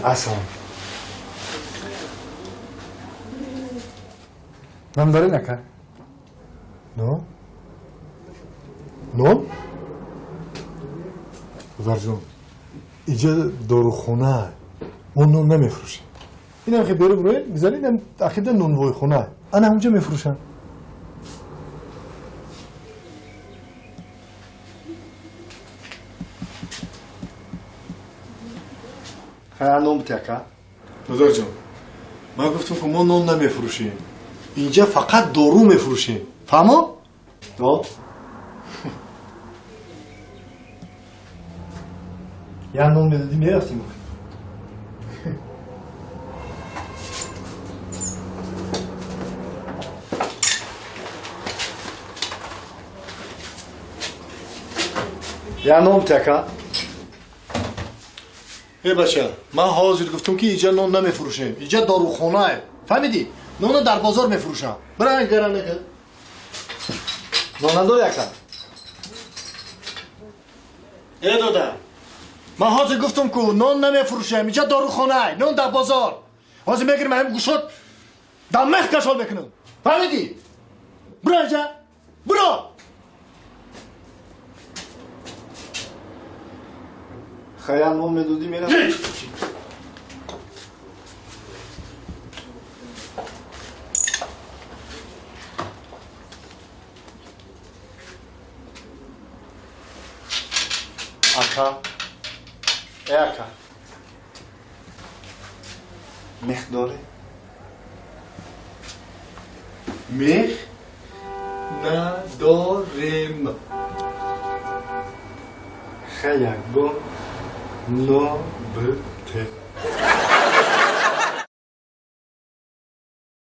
Ассалом. Нон доред, ака? Нон? Нон? Додарҷон, иҷа дорухона, мо нон намефурӯшем. Инам хе беру бироед, гузаред, инам ахида нонвойхона. Ана ҳамҷа мефурӯшанд. Хая нон бите, ака. Додарҷон, ман гуфтам, ки мо нон намефурӯшем. Инҷа фақат дору мефурӯшем. Фаҳмо? До? Я нон медодӣ, мерафтем. Я нон бите, ака. Э бача, ман ҳозир гуфтам, ки инҷа нон намефурӯшем. Инҷа дорухонае. Фаҳмидӣ? Нонро дар бозор мефурӯшам. Бира гаранега. Нон надорӣ, ака? Э дода, ман ҳозир гуфтам, ку нон намефурӯшем. Инҷа дорухонае. Нон дар бозор. Ҳозир мегирем ҳамин гӯшот дар мех кашол мекунам. Фаҳмидӣ? Биро инҷа. Биро! Хая нон медодӣ, мерафтем. Ака. Э ака. Мех дорӣ? Мех надорем. Хай як бор нон бите.